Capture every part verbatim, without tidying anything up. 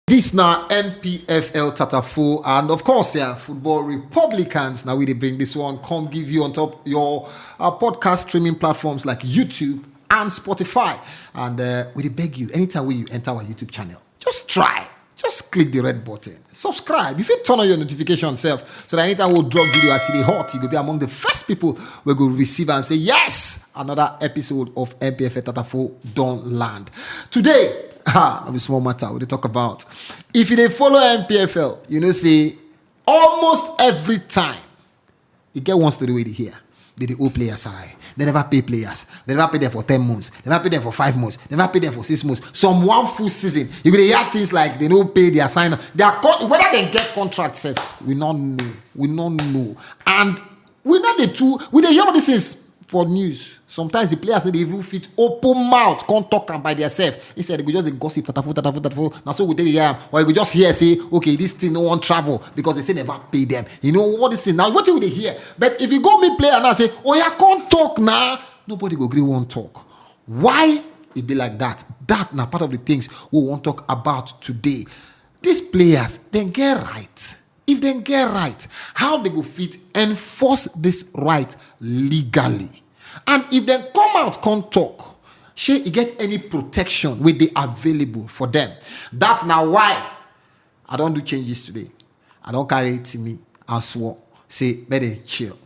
This na N P F L Tatafo, and of course, yeah, football Republicans. Now we dey bring this one come give you on top your uh, podcast streaming platforms like YouTube and Spotify. And uh, we dey beg you, anytime wey you enter our YouTube channel, just try, just click the red button, subscribe. You fit turn on your notification sef, so that anytime we drop video as e dey hot, you go be among the first people wey go receive am, say, "Yes, another episode of N P F L Tatafo don land." Today, ha, no be small matter we dey talk about. If you dey follow N P F L, you know say almost every time e get one story wey you dey hear. They dey owe players salary. They never pay players. They never pay them for ten months. They never pay them for five months. They never pay them for six months. Some one full season, you go dey hear things like they no pay their sign. Their con- whether they get contract sef, we no know. We no know. And we no dey too. We dey hear all these things for news. Sometimes the players no dey even fit open mouth, come talk am by theirself. Instead, they go just dey gossip, tatafo, tatafo, tatafo. Na so we dey hear am. Or you go just hear say, "Okay, this thing no wan travel because they say never pay them." You know all this thing. Now, wetin we dey hear? But if you go meet player now, say, "Oh yeah, come talk now." Nobody go gree wan talk. Why e be like that? That na part of the things we wan talk about today. These players, dem get right. If dem get right, how they go fit enforce this right legally? And if dem come out come talk, shey e get any protection wey dey available for them? That na why I don do changes today. I don carry Timi and Swore say make dem chill.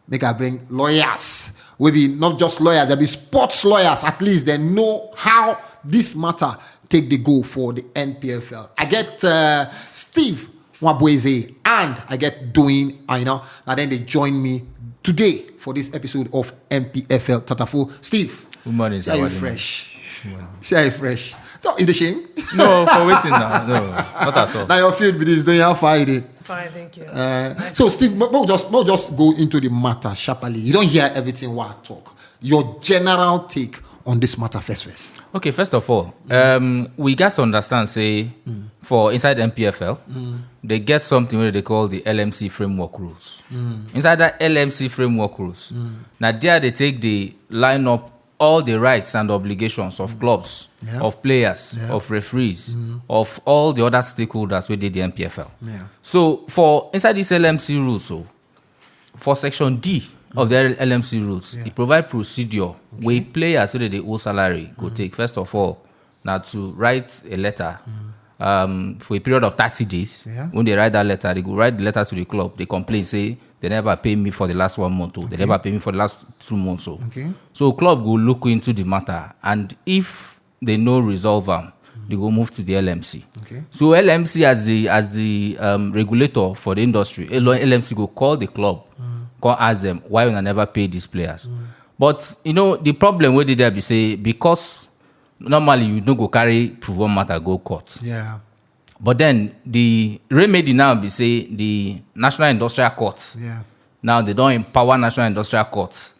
Make I bring lawyers wey be not just lawyers, they be sports lawyers. At least they know how this matter take the go for the N P F L. I get uh, Steve Wabueze and I get Doyin Aina. Now then they join me today for this episode of N P F L Tatafo. Steve, Good morning, see how you Sawadima. Fresh. Good morning. See how you fresh. No, is the shame? No, for waiting now. No, not at all. Now your field be this. Doyin, how far you dey? Fine, thank you. Uh, so Steve, mo mo just mo just go into the matter sharply. You don hear everything wey I talk. Your general take on this matter first first. Okay, first of all, um, we got to understand say for inside N P F L, they get something where they call the L M C framework rules. Inside that L M C framework rules, now there they take the line up all the rights and obligations of clubs, Yeah. of players, Yeah. of referees, of all the other stakeholders within the N P F L. Yeah. So for inside this L M C rules, so for section D of the L M C rules, Yeah. it provide procedure where players so that they owe salary go take. First of all, now to write a letter um, for a period of thirty days. Yeah. When they write that letter, they go write the letter to the club. They complain, say they never pay me for the last one month, or they never pay me for the last two months. So, Okay. so club go look into the matter, and if they no resolve am, they go move to the L M C. Okay. So L M C as the as the um, regulator for the industry, L- L M C go call the club, come ask them why una never pay these players. But you know the problem wey dey there be say because normally you no go carry proven matter go court. Yeah. But then the remedy now be say the National Industrial Court Yeah. Now they don empower National Industrial Court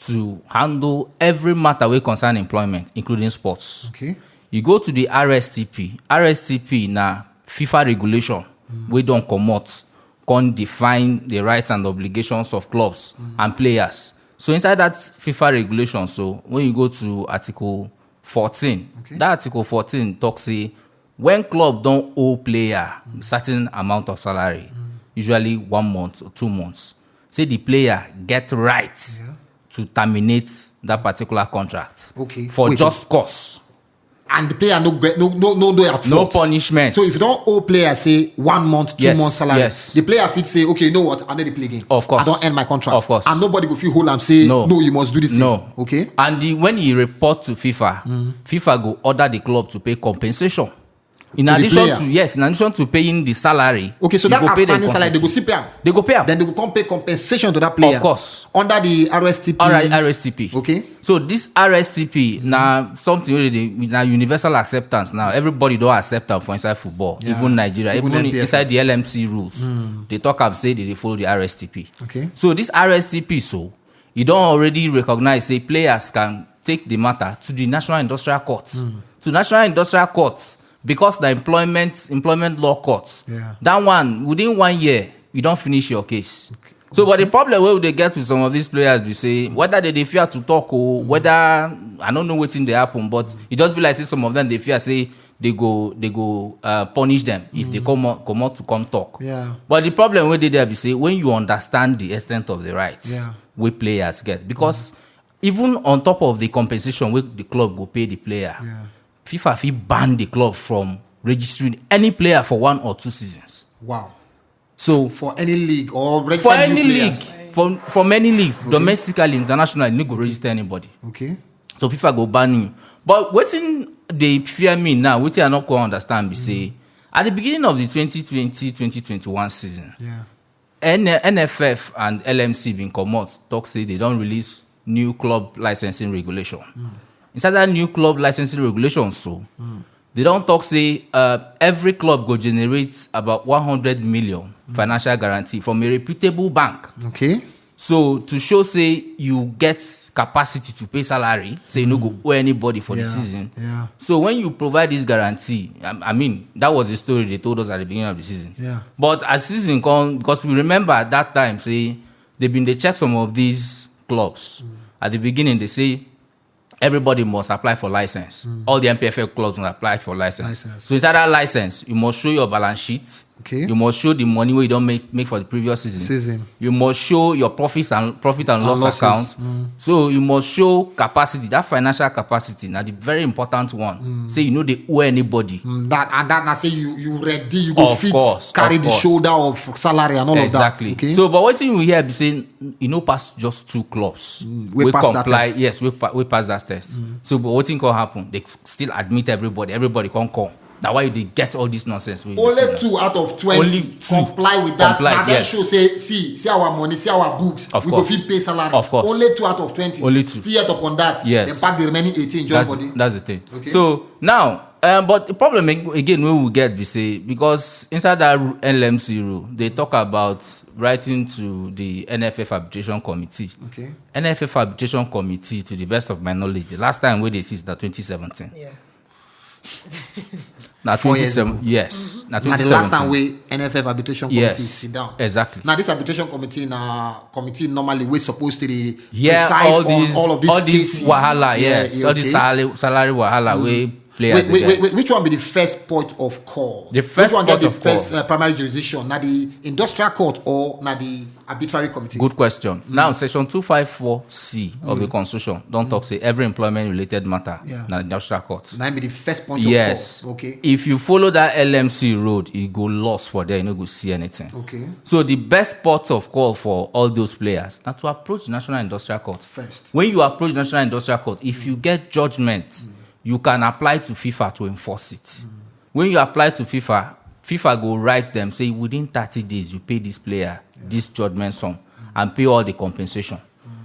to handle every matter wey concern employment, including sports. Okay. You go to the R S T P. R S T P na FIFA regulation wey don comot, come define the rights and obligations of clubs and players. So inside that FIFA regulation, so when you go to Article fourteen, Okay. that Article fourteen talk say when club don owe player certain amount of salary, usually one month or two months, say the player get right Yeah. to terminate that particular contract Okay. for Wait. Just cause. And the player no get no no no no at No fault. Punishment. So if you don't owe player say one month, two Yes, months salary, yes. The player fit say, "Okay, you know what? I no dey play again. Of course. I don end my contract. Of course. And nobody go fit hold am say, No. "No, you must do this." No. Thing." Okay. And the, when you report to FIFA, FIFA go order the club to pay compensation. In To the addition player. to yes, in addition to paying the salary, Okay, so you that go pay them outstanding salary, they go compensation. see pay am. They go pay am. Then they go come pay compensation to that player. Of course. Under the R S T P. All right, R S T P. Okay. So this R S T P now something really dey, now universal acceptance now. Everybody don accept am for inside football, Yeah. even Nigeria, Even even, N P F L. Inside the L M C rules. They talk am say they dey follow the R S T P. Okay. So this R S T P, so you don already recognize say players can take the matter to the National Industrial Court. To National Industrial Court because the employment employment law court. Yeah. That one within one year you don finish your case. So, but the problem wey we dey get with some of these players be say whether they dey fear to talk or whether I no know wetin dey happen, but e just be like say some of them dey fear say they go they go uh, punish them if they come out, come out to come talk. Yeah. But the problem wey dey there be say when you understand the extent of the rights Yeah. wey players get, because even on top of the compensation wey the club go pay the player, Yeah. FIFA fit ban the club from registering any player for one or two seasons. Wow. So For any league or for registered any new league, players. from from any league, domestically, internationally, no go register anybody. Okay. So FIFA go ban you. But wetin dey fear me now, wetin I no go understand be say at the beginning of the twenty twenty twenty twenty-one season, Yeah. N- NFF and LMC bin comot talk say they don release new club licensing regulation. Inside that new club licensing regulation, so they don talk say uh, every club go generate about one hundred million financial guarantee from a reputable bank. Okay. So to show say you get capacity to pay salary, say you no go owe anybody for the Yeah, season. yeah. So when you provide this guarantee, I, I mean, that was the story they told us at the beginning of the season. Yeah. But as season come, because we remember at that time, say they been dey check some of these clubs. At the beginning, they say everybody must apply for license. All the NPFL clubs must apply for license. License. So inside that license, you must show your balance sheet. Okay. You must show the money wey you don make make for the previous season. Season. You must show your profits and profit and, And loss losses. account. So you must show capacity. That financial capacity na the very important one. Say you no dey owe anybody. Mm, that and that na say you you ready, you go Of fit course, carry of the course. Shoulder of salary and all Exactly. of that. Okay. So, but wetin we hear be say e no pass just two clubs Mm, wey wey pass that comply. Test. Yes, wey pa- wey pass that test. So, but wetin come happen? They still admit everybody. Everybody come come. Na why you dey get all this nonsense. Wey you dey Only see now. Two out of twenty Only two comply with that. comply, Na dem yes. Show say see see our money, see our books. Of We course. Go fit pay salary. Of course. Only two out of twenty. Only two. Still yet upon that. Yes. Then pack the remaining eighteen. Join That's, body. That's the thing. Okay. So now, um, but the problem ag- again we will get be say because inside that LMC rule they talk about writing to the NFF arbitration committee. Okay. NFF arbitration committee, to the best of my knowledge, the last time wey they see is na twenty seventeen. Yeah. Na Four years twenty-seven. Yes, na Na the last twenty seventeen. Time wey NFF arbitration committee Yes, sit down. Exactly. Now this arbitration committee na committee normally wey supposed to dey Yeah, preside all on these all of these all these cases. Wahala. Yes, Yeah, all these okay. Salary, salary wahala wey players Wait, wait, dey wait, get. Wait, which one be the first port of call? The first Which one port get of the first call. Uh, primary jurisdiction? Na the industrial court or na the arbitrary committee? Good question. Now, section two five four C of the constitution don talk say every employment related matter Yeah. na industrial court. Na be the first point Yes. Of call. Okay. If you follow that LMC road, you go lost for there. You no go see anything. Okay. So the best port of call for all those players na to approach the National Industrial Court. First. When you approach the National Industrial Court, if you get judgment, you can apply to FIFA to enforce it. When you apply to FIFA, FIFA go write them say within thirty days you pay this player this judgment sum and pay all the compensation.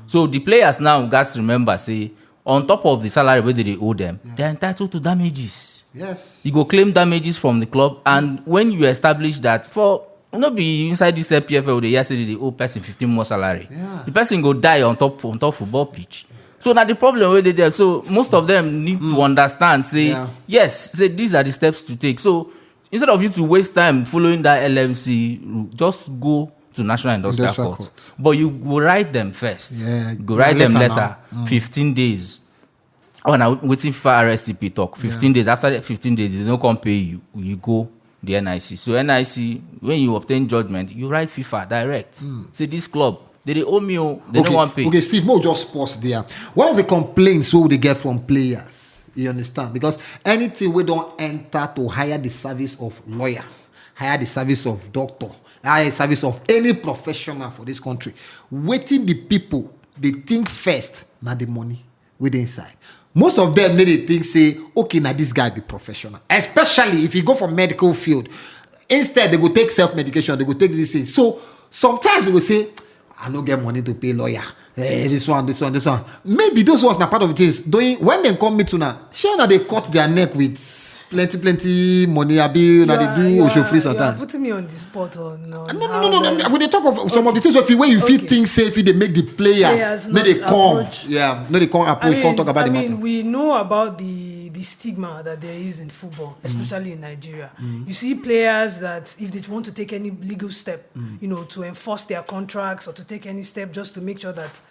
So the players now gats remember say on top of the salary wey they dey owe them, they're entitled to damages. Yes. You go claim damages from the club, and when you establish that for no be inside this NPFL dey hear say they dey owe person fifteen more salary. Yeah. The person go die on top on top football pitch. So na the problem wey dey there. So most of them need to understand say Yeah. yes, say these are the steps to take. So instead of you to waste time following that LMC route, just go to National Industrial, Industrial Court. Court. But you go write them first. Yeah, You go na write them letter letter, now. Mm. fifteen days. Oh, now waiting for RSTP talk. fifteen days. After that fifteen days, they don't come pay you. You go the NIC. So NIC, when you obtain judgment, you write FIFA direct. Say this club, they dey owe me. Oh, they okay. Don't want pay. Okay, Steve, mo just pause there. One of the complaints we dey get from players, you understand? Because anything we don't enter to hire the service of lawyer, hire the service of doctor, hire the service of any professional for this country, waiting the people they think first, not the money with the inside. Most of them they think say, okay, now this guy be professional. Especially if you go for medical field, instead they go take self medication, they go take this thing. So sometimes they go say, I no get money to pay lawyer. Eh, this one, this one, this one. Maybe those ones na part of it is doing when they come meet una. Sure, now they cut their neck with plenty, plenty money. Abi, now they do You are- osho free you are sometimes. Putting me on the spot on. on No, no, how no, no, no. else- We dey talk of some of the things if we where you feel Okay. Things say if they make the players, Players no they not come. Approach. Yeah, no they come I approach. mean, Come talk about I the mean, matter. We know about the the stigma that there is in football, especially in Nigeria. You see players that if they want to take any legal step, you know, to enforce their contracts or to take any step just to make sure that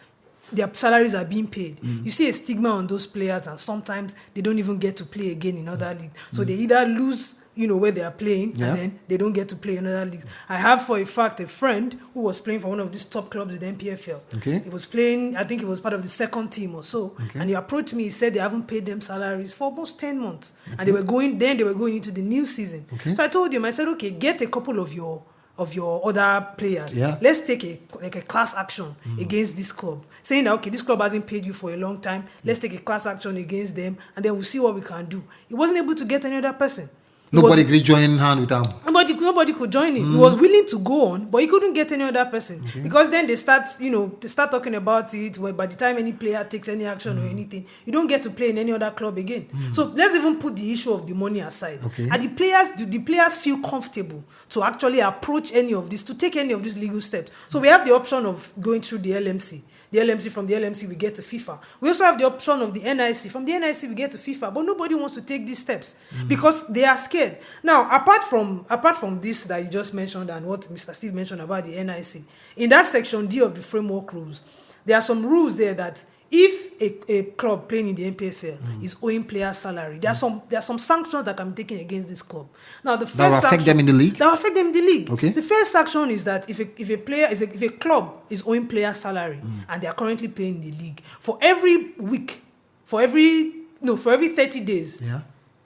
their salaries are being paid. You see a stigma on those players, and sometimes they don't even get to play again in other league. So they either lose, you know, where they are playing, Yeah. and then they don't get to play in other leagues. I have, for a fact, a friend who was playing for one of these top clubs in the N P F L. Okay. He was playing, I think he was part of the second team or so, Okay. and he approached me. He said they haven't paid them salaries for almost ten months, and they were going. Then they were going into the new season. Okay. So I told him, I said, "Okay, get a couple of your of your other players. Yeah. Let's take a, like, a class action against this club, saying that, okay, this club hasn't paid you for a long time. Let's take a class action against them, and then we'll see what we can do." He wasn't able to get any other person. He Nobody was- agree join hand with them. Nobody, nobody could join him. He was willing to go on, but he couldn't get any other person, because then they start, you know, they start talking about it. Well, by the time any player takes any action or anything, you don't get to play in any other club again. So let's even put the issue of the money aside. Okay. And the players, do the players feel comfortable to actually approach any of this, to take any of these legal steps? So we have the option of going through the L M C. The L M C, from the L M C we get to FIFA. We also have the option of the N I C. From the N I C we get to FIFA, but nobody wants to take these steps because they are scared. Now, apart from apart from this that you just mentioned and what Mister Steve mentioned about the N I C, in that section D of the framework rules, there are some rules there that if a, a club playing in the N P F L is owing player salary, there are some there are some sanctions that can be taken against this club. Now, the first That will affect sanction- them in the league? That will affect them in the league. Okay. The first sanction is that if a, if a player is a, if a club is owing player salary and they are currently playing in the league, for every week, for every no for every thirty days, Yeah.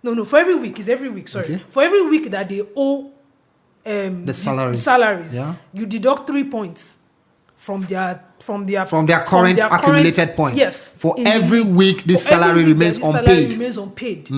no no for every week, is every week, sorry, Okay. for every week that they owe um, The salary. salaries, Yeah. you deduct three points from their from their From their current accumulated points. Yes, For in the every league. week, this For every salary week, remains this salary unpaid. Remains unpaid.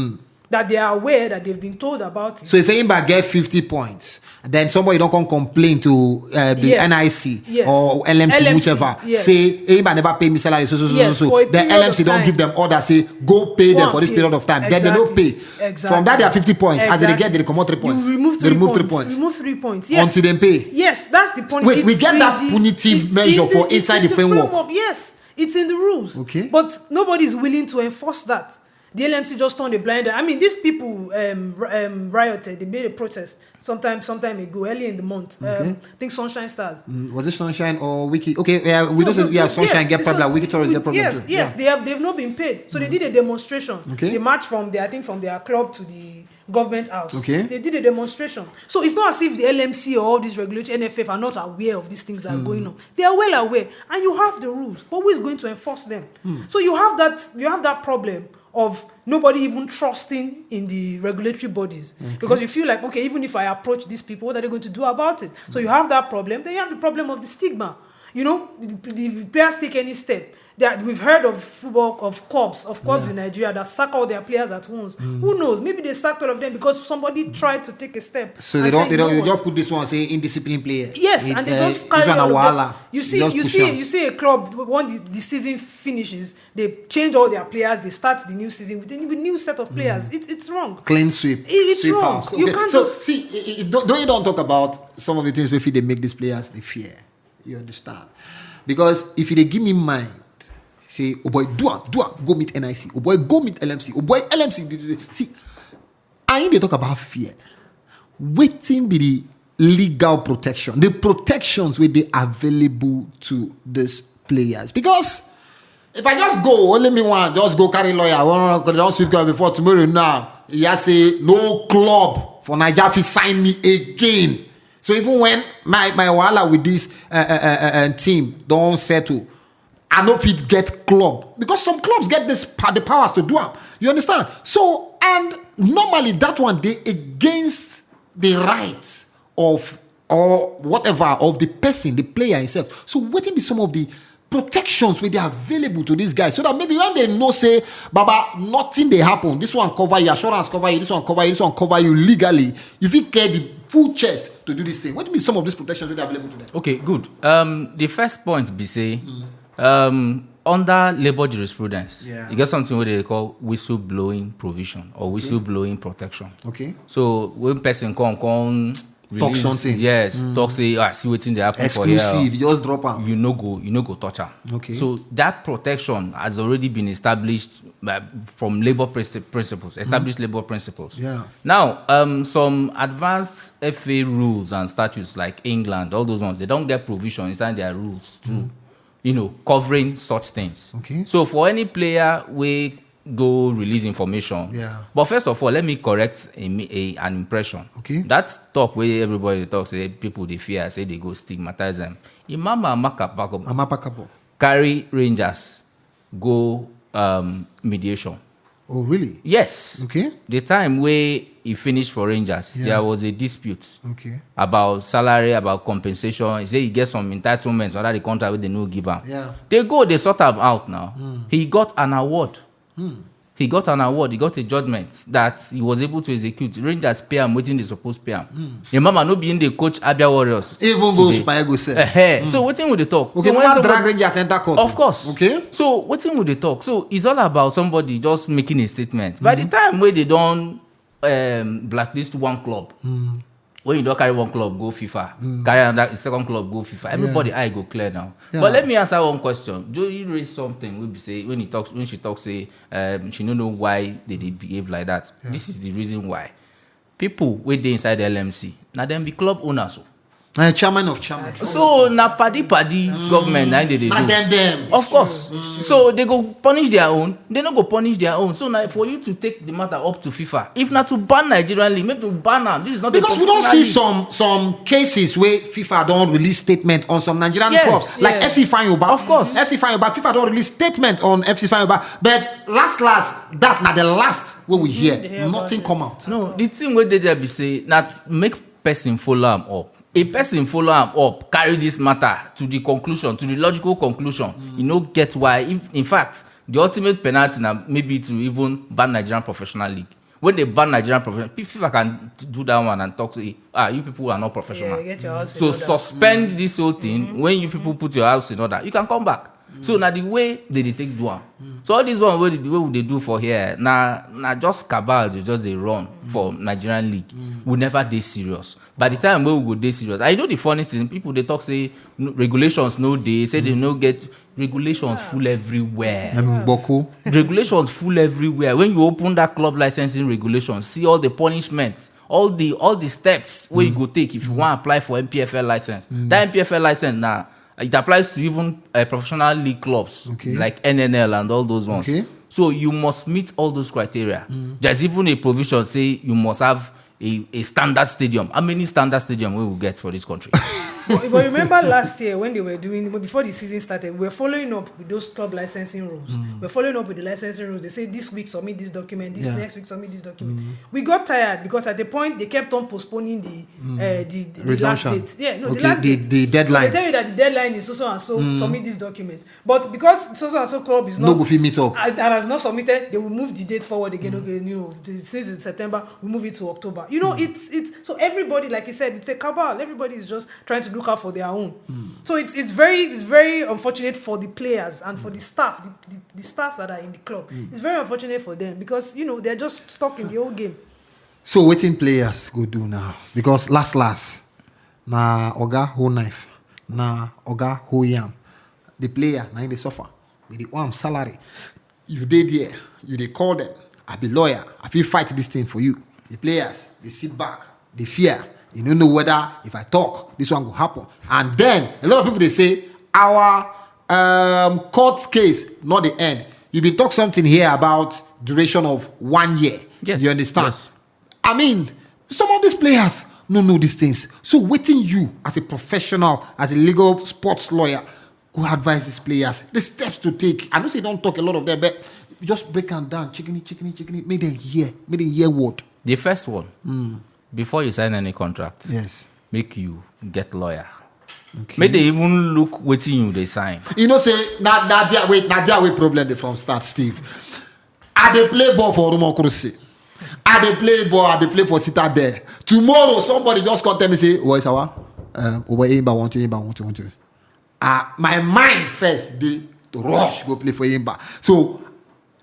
That they are aware, that they've been told about it. So if Enyimba get fifty points, then somebody don't come complain to uh, the Yes. N I C Yes. or L M C, L M C, whichever. Yes. Say Enyimba never pay me salary, so so so Yes, so. for a Then period of L M C don't time. give them order. Say go pay Go them and for this pay. Period of time. Then they don't pay. Exactly. From that, they are Exactly. fifty points. As they Exactly. Get, they comot three points. You remove They three remove points. Three points. Remove three points. Yes. Until they pay. Yes, that's the point. Wait, we It's get in that the- punitive it's measure in the- for it's inside in the framework. Yes, it's in the rules. Okay. But nobody is willing to enforce that. The L M C just turned a blind eye. I mean, these people um, r- um, rioted. They made a protest sometime sometime ago, early in the month. Um, I think Sunshine Stars. Mm, was it Sunshine or Wiki? Okay, yeah, we No, don't say no, yeah, no, Sunshine yes, get this problem. one- Wiki Tourist get problem Yes, too. yes, Yeah. They have. They've not been paid, so they did a demonstration. Okay. They marched from the I think from their club to the government house. Okay. They did a demonstration. So it's not as if the L M C or all these regulatory N F F are not aware of these things that are going on. They are well aware, and you have the rules, but who is going to enforce them? So you have that you have that problem of nobody even trusting in the regulatory bodies, because you feel like, okay, even if I approach these people, what are they going to do about it? So you have that problem. Then you have the problem of the stigma. You know, the, the players take any step. That we've heard of football of clubs of clubs Yeah. In Nigeria that sack all their players at once. Who knows? Maybe they sacked all of them because somebody tried to take a step. So And they don't. said, They "You know don't. You what?" Just put this one say indisciplined player. Yes, It, and they uh, just carry Israel all of Awala. them. You see, Just you push see, am. You see a club when the, the season finishes, they change all their players. They start the new season with a new set of players. It, it's wrong. Clean sweep. It- it's Sweep wrong. House. You Okay, can't so just- See, it, it, don't, don't you don't talk about some of the things we feel they make these players they fear. You understand? Because if you they give me mind, say, oh boy, do am, do am, go meet N I C. Oh boy, go meet L M C. Oh boy, L M C. Did, did, did. See, I ain't they talk about fear. Waiting be the legal protection, the protections will be available to these players. Because if I just go, only me one, just go carry lawyer. One, one, don't sweet girl before tomorrow now. He has say no club for Nigeria fit sign me again. So even when my my wahala with this uh, uh, uh, uh, uh, team don't settle, I no fit get club because some clubs get this pa- the powers to do am. You understand? So and normally that one they against the rights of or whatever of the person, the player himself. So what be some of the protections where they are available to these guys so that maybe when they know say baba nothing they happen, this one cover you, assurance cover you, this one cover you, this one cover you legally, you fit get the full chest to do this thing. What be some of these protections where they are available to them? Okay, good. Um, the first point be say, um, under labor jurisprudence, Yeah. You get something where they call whistleblowing provision or whistleblowing protection. Okay. So when person come come Talk release- something. Yes, talk say ah see wetin dey happen for here. Exclusive, you just drop am. You no go, you no go touch am. Okay. So that protection has already been established uh, from labor princi- principles, established labor principles. Yeah. Now, um, some advanced F A rules and statutes like England, all those ones, they don't get provision inside their rules too you know, covering such things. Okay. So for any player we go release information. Yeah. But first of all, let me correct a, mi- a an impression. Okay. That talk where everybody talks, say people they fear, say they go stigmatize them. Imama Makapako Amapakabo. carry Rangers go um, mediation. Oh, really? Yes. Okay. The time where he finished for Rangers, Yeah. there was a dispute Okay. about salary, about compensation. He said he gets some entitlements under the contract where they no give him. Yeah. They go, they sort him out now. Mm. He got an award. Hmm. He got an award. He got a judgment that he was able to execute. Rangers pay him waiting they supposed pay him. Hmm. Imama no be in the coach Abia Warriors. Even go today. Super Eagles sef. Eh, so wetin we dey talk? Okay, So when never somebody- drag Rangers enter court. Of course. Okay. So wetin we dey talk? So it's all about somebody just making a statement. By the time where they don't um, blacklist one club, when you don't carry one club go FIFA, carry another second club go FIFA, everybody eye go clear now. Yeah. But let me answer one question. Joey raised something. We be say when he talks, when she talks, say um, she no know why they dey behave like that. This is the reason why. People wey dey inside L M C, na dem be club owners o. Uh, chairman of chairman. So na paddy paddy government na im dey dey Na do. dem dem. Of course. So they go punish their own. They no go punish their own. So now for you to take the matter up to FIFA, if na to ban Nigerian league, make you ban am. This is not Because a we don professional see league. some some cases where FIFA don release statement on some Nigerian Yes. clubs, like Yes. F C Ifeanyi Uba. Of course. F C Ifeanyi Uba. FIFA don release statement on F C Ifeanyi Uba. But last last, that na the last wey we hear. dey hear about Nothing it. come out. No, the thing wey dey there be say na make person follow am up. A person follow am up, carry this matter to the conclusion, to the logical conclusion. You no get why. If, in fact, the ultimate penalty na maybe to even ban Nigerian professional league. When they ban Nigerian professional, FIFA can do that one and talk say, ah, you people are not professional. Yeah, get your house So in order. Suspend this whole thing. When you people put your house in order, you can come back. So na the way they dey take do am. So all this one wey the way we dey do for here, na na just cabal dey just dey run for Nigerian league. We never dey serious. By the time wey we go dey serious, I know the funny thing. People dey talk say no, regulations no dey. Say they no get regulations full everywhere. Mboko. Regulations full everywhere. When you open that club licensing regulation, see all the punishments, all the all the steps where you go take if you want to apply for N P F L license. That N P F L license now it applies to even uh, professional league clubs Okay. like N N L and all those ones. Okay. So you must meet all those criteria. There's even a provision say you must have a, a standard stadium. How many standard stadium we will get for this country? But, but remember last year when they were doing, before the season started, we were following up with those club licensing rules. We're following up with the licensing rules. They say this week submit this document, this Yeah. next week submit this document. We got tired because at the point they kept on postponing the uh, the, the, the last Resumption. date. Yeah, no, Okay, the last the- date. the deadline. They tell you that the deadline is so so and so. Submit this document. But because so so and so club is No not go fit meet up. and, and has not submitted, they will move the date forward again. Okay, you know, the, since it's September, we move it to October. You know, it's it's so everybody, like you said, it's a cabal. Everybody is just trying to look out for their own. So it's it's very it's very unfortunate for the players and for the staff, the, the, the staff that are in the club. It's very unfortunate for them because you know they're just stuck in the old game. So wetin players go do now? Because last last, na oga hold knife, na oga hold yam. The player na him dey suffer. They dey owe am salary. You dey there, you dey call them. I be lawyer. I fit fight this thing for you. The players dey sit back, dey fear. You no know whether if I talk, this one go happen. And then a lot of people dey say our um, court case not the end. You been talk something here about duration of one year. Yes, You understand? Yes. I mean, some of these players no know these things. So wetin you, as a professional, as a legal sports lawyer, go advise these players the steps to take. I know say you don't talk a lot of them, but you just break them down, chickeny, chickeny, chickeny. Make them hear, make them hear word. The first one, before you sign any contract, Yes. make you get lawyer. Okay. Make they even look wetin you dey sign. You know say na na there wait na there wait problem dey from start, Steve. I dey play ball for Orumokuru C. I dey play ball. I dey play for Citadel. Tomorrow somebody just come tell me say, "Owa Isawa, um, Owa Eyimba want you, Eyimba want you, want you." Uh, my mind first dey rush go play for Eyimba. So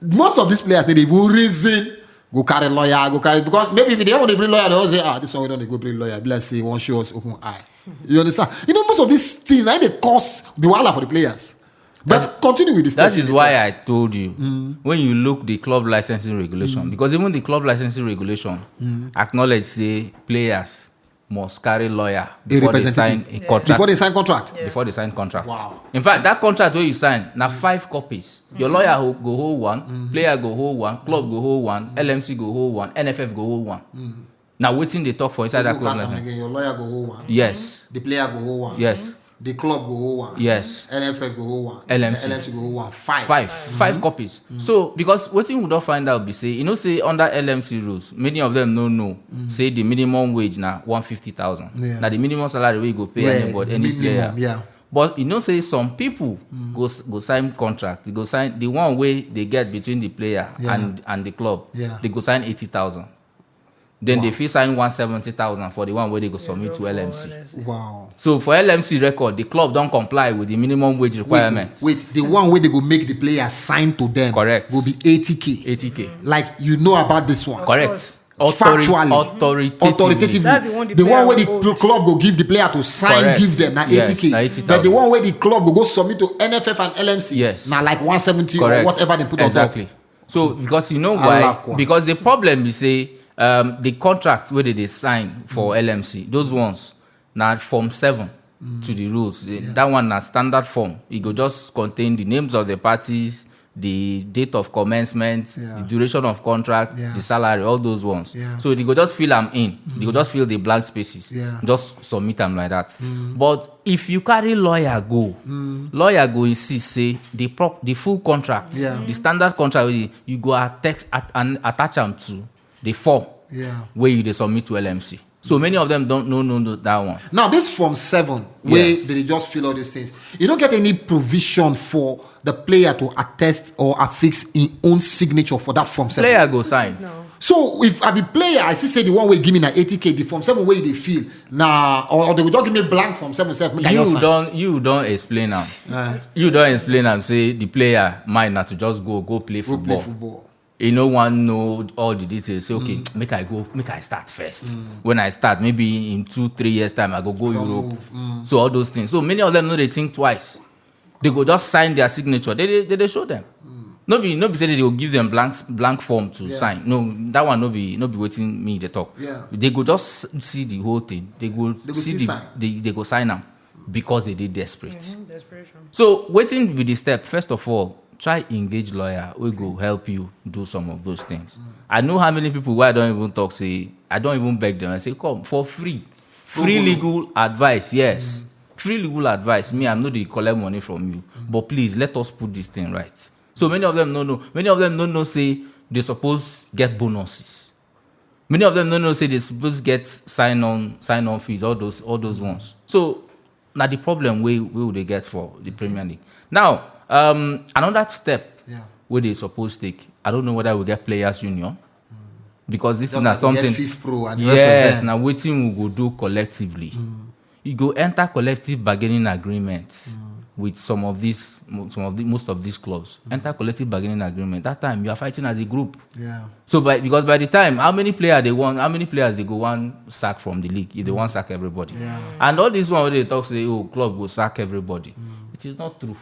most of these players dey even reason go carry lawyer, go carry because maybe if they want to bring lawyer, they will say, "Ah, this one we don't go bring lawyer." Be like say one show us open eye. You understand? You know most of these things na dey cause the wahala for the players. But continue with this. That is why I told you when you look the club licensing regulation, because even the club licensing regulation acknowledge say players must carry lawyer before they sign a contract. Before they sign contract. Yeah. Before they sign contract. Wow. In fact, that contract where you sign, now five copies. Your lawyer go hold one, mm-hmm, player go hold one, club go hold one, mm-hmm, L M C go hold one, N F F go hold one. Mm-hmm. Now waiting they talk for inside that club. Again, your lawyer go hold one. Yes. The player go hold one. Yes. The club go hold one. Yes. N F F go hold one. L M C. L M C go hold one. Five. Five. Mm-hmm. Five copies. Mm-hmm. So because what thing we don't find out be say, you know, say under L M C rules, many of them no no. Mm-hmm. Say the minimum wage now one fifty thousand. Yeah. Now the minimum salary we go pay anybody, any minimum player. Yeah. But you know, say some people go go sign contract. They go sign the one way they get between the player and and the club. Yeah. They go sign eighty thousand. Then they fit sign one seventy thousand for the one where they go submit to L M C. Wow. So for L M C record, the club don't comply with the minimum wage requirement. Wait, the one where they go make the player sign to them, correct, will be eighty K. Eighty K. Like, you know about this one. Correct. Factually. Authoritatively. Authoritatively. That's the one the, the one where the club go give the player to sign, correct, give them, na eighty K. Yes, na eighty thousand. But the one where the club go go submit to N F F and L M C, yes, na like one seventy or whatever they put on top. Exactly. So because you know why? Because the problem is say, um, the contract where they sign for L M C, those ones, now form seven to the rules. That one na standard form. It go just contain the names of the parties, the date of commencement, the duration of contract, the salary, all those ones. Yeah. So they go just fill am in. They go just fill the blank spaces. Yeah. Just submit am like that. But if you carry lawyer go, lawyer go insist say the prop the full contract, the standard contract, you go attach at, and attach am to the form where you dey submit to L M C. So many of them don't know, know, know that one. Now, this form seven, where they just fill all these things. You don't get any provision for the player to attest or affix his own signature for that form seven. Player go sign. So if I be player, I see say the one way give me na eighty K, the form seven way they fill. Nah, or, or they will just give me blank form seven self. You don't, you don't explain am. You don't explain am. Say the player mind na to just go, go play football. Go play football. You know, one know all the details. Say, okay, make I go, make I start first. When I start, maybe in two, three years time, I go go Europe. So all those things. So many of them know they think twice. They go just sign their signature. They they, they, they show them. No be no be say they go give them blank blank form to sign. No, that one no be no be waiting me they talk. Yeah. They go just see the whole thing. They go see the they, they go sign them because they did desperate. So waiting with the step first of all, try engage lawyer. We go help you do some of those things. I know how many people where I don't even talk say I don't even beg them. I say come for free, free legal advice. Yes, free legal advice. Me, I'm not dey collect money from you, but please let us put this thing right. So many of them no know. Many of them no know say they suppose get bonuses. Many of them no know say they suppose get sign on sign on fees. All those all those ones. So now the problem we we will they get for the Premier League. Now, um, another step where they suppose take. I don't know whether we get players union because this is not something. Fifth Pro and the rest of them. Now waiting we go do collectively. You go enter collective bargaining agreement with some of these, mo- some of the most of these clubs. Enter collective bargaining agreement. That time you are fighting as a group. Yeah. So by because by the time how many players they want, how many players they go one sack from the league if they want sack everybody. Yeah. And all this one where they talk say oh club go sack everybody. It is not true.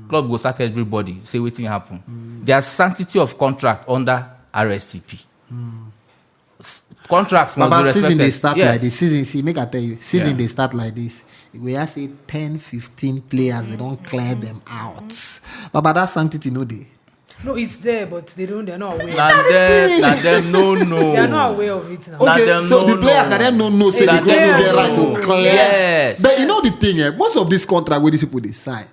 Club go sack everybody. Say wetin happen. There's sanctity of contract under R S T P. Contracts must Baba, be season they respected. Start like this. Season, see, make I tell you, season they start like this. We are say ten, fifteen players, they don't clear them out. Baba, that sanctity no dey. No, it's there, but they don't. They're not aware. Na them, na them no know. They are not aware of it now. Okay, so the players, na them no know say the club no get right to clear. Yes. But you know the thing, eh? Most of this contract where these people they sign,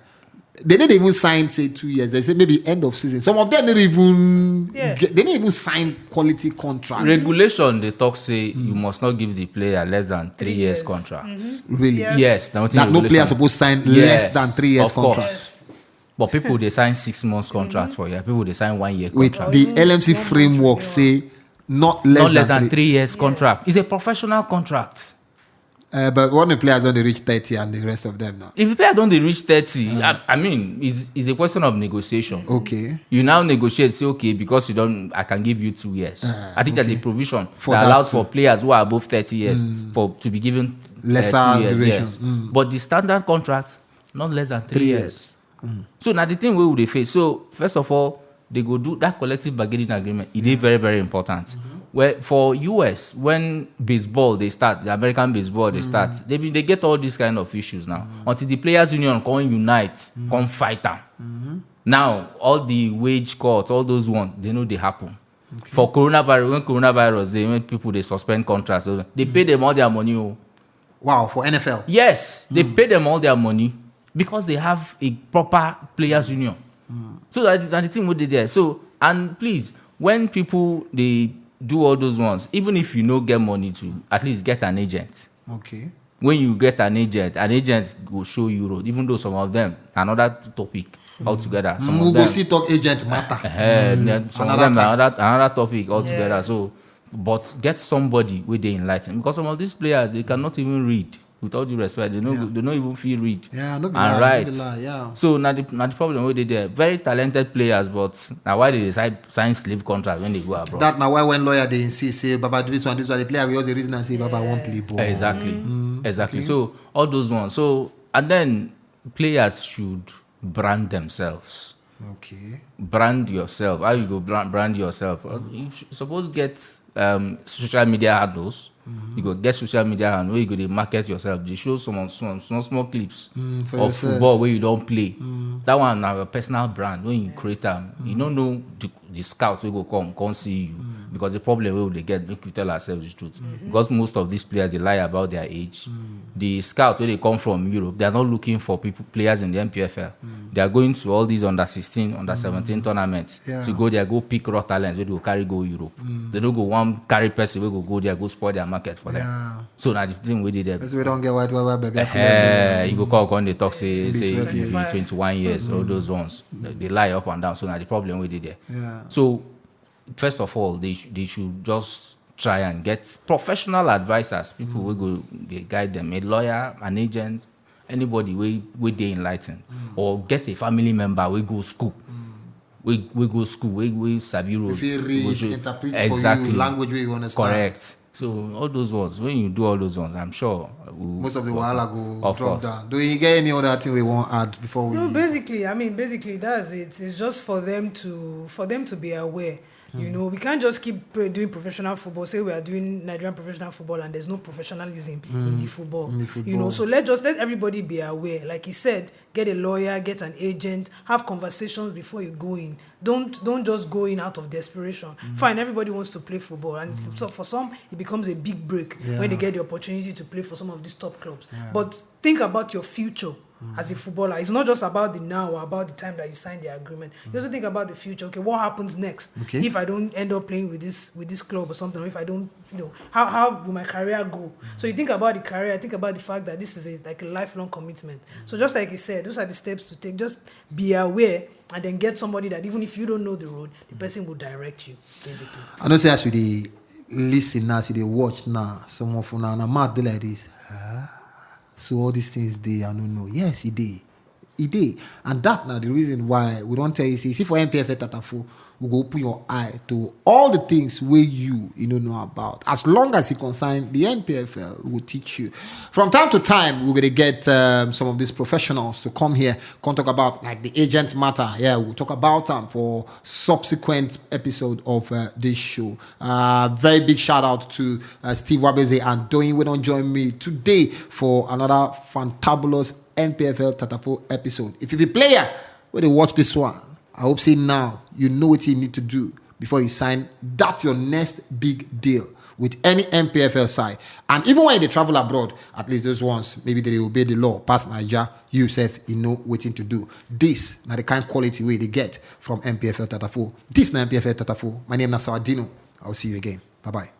they didn't even sign say two years. They say maybe end of season. Some of them didn't even get, they didn't even sign quality contract. Regulation they talk say you must not give the player less than three years contract. Really? Yes, now that no player supposed sign less than three years contract. But people they sign six months contract for you. People they sign one year contract. With the L M C framework say not less, not less than, than three, three years contract. It's a professional contract. Uh, but when the players don't reach thirty and the rest of them now. If the player don't they reach thirty, I, I mean, it's, it's a question of negotiation. Okay. You now negotiate, say, okay, because you don't, I can give you two years. Uh, I think there's a provision that allows for players who are above thirty years for to be given lesser duration. But the standard contract, not less than three years. So now the thing we will face. So first of all, they go do that collective bargaining agreement. It is very, very important. Well, for U S, when baseball they start, the American baseball they start, they be, they get all these kind of issues now. Until the players union come unite, come fight am. Now all the wage cuts, all those ones, they know they happen. For coronavirus, when coronavirus, they when people they suspend contracts, so they pay them all their money. Oh. Wow, for N F L. Yes, they pay them all their money because they have a proper players union. So that, that the thing would be there. So, and please, when people they do all those ones, even if you no get money to at least get an agent. Okay. When you get an agent, an agent will show you road. Even though some of them another topic altogether. Some We of go them, still talk agent matter. Eh, some Another of them time. another another topic altogether. So, but get somebody where they enlighten, because some of these players they cannot even read. With all due respect, they no Yeah. they no even feel read. Yeah, no be And lie, right. No be lie, yeah. So now the now the problem with they there very talented players, but now why they decide sign slave contract when they go abroad? That now why when lawyer they insist say Baba do this one, this one, the player will use the reason and say Baba won't play ball. Exactly. Exactly. So all those ones. So and then players should brand themselves. Okay. Brand yourself. How you go brand, brand yourself? Uh, You sh- suppose get um, social media handles. You go get social media handle where you go dey market yourself. They show some small small, small clips Mm, for of yourself. Football where you don't play. That one na your personal brand. When you create am, you don't know the, the scout will go come come see you because the problem we will get, make we tell ourselves the truth. Because most of these players they lie about their age. The scout where they come from Europe, they are not looking for people players in the N P F L. They are going to all these under sixteen, under seventeen tournaments Yeah. to go there, go pick raw talents where they go carry go Europe. They don't go one carry person where go go there, go spoil their market for them. Yeah. So now the thing we did there. Because we don't get white white white baby. Eh, you go call on the talk say Be say twenty-five. If you twenty-one years, all those ones they lie up and down. So now the problem we did there. Yeah. So first of all, they sh- they should just try and get professional advisors, people who go they guide them, a lawyer, an agent, anybody we we they enlighten, or get a family member we go school, we we go school, we we sabi road. If you read, we should- interpret exactly. For you, language where you understand. Correct. So all those ones, when you do all those ones, I'm sure we'll Most of the wahala go Of drop course. Down. Do you get any other thing we want to add before we? No, basically, I mean, basically, that's it. It's just for them to for them to be aware. You know, we can't just keep pre- doing professional football. Say we are doing Nigerian professional football, and there's no professionalism in the football. In the You know, football. So let's just let everybody be aware. Like he said, get a lawyer, get an agent, have conversations before you go in. Don't don't just go in out of desperation. Fine, everybody wants to play football, and it's- so for some, it becomes a big break Yeah. When they get the opportunity to play for some of these top clubs. Yeah. But think about your future as a footballer. It's not just about the now or about the time that you sign the agreement. You also think about the future. Okay, what happens next Okay. If I don't end up playing with this with this club or something, or if I don't, you know, how how will my career go? So you think about the career. Think about the fact that this is a, like a lifelong commitment. So just like you said, those are the steps to take. Just be aware and then get somebody that even if you don't know the road, the person will direct you. Basically. I know say as we dey listen now, as we dey watch now, some of una na mouth dey like this. Huh? So all these things dey, I don't know. Yes, e dey. E dey. And that na the reason why we don't tell you, say, see for N P F L Tatafo, we go open your eye to all the things where you you don't know about. As long as it concern the N P F L, we will teach you. From time to time, we're gonna get um, some of these professionals to come here, come talk about like the agent matter. Yeah, we'll talk about them for subsequent episode of uh, this show. Uh, very big shout out to uh, Steve Wabeze and Doyin, who don't join me today for another fantabulous N P F L Tatafo episode. If you be player, when they watch this one, I hope say now you know what you need to do before you sign that your next big deal with any N P F L side. And even when they travel abroad, at least those ones, maybe they obey the law, pass Niger, you sef, you know what to do. This, now the kind quality way they get from N P F L Tatafo. This na N P F L Tatafo. My name is Sawadino. I'll see you again. Bye bye.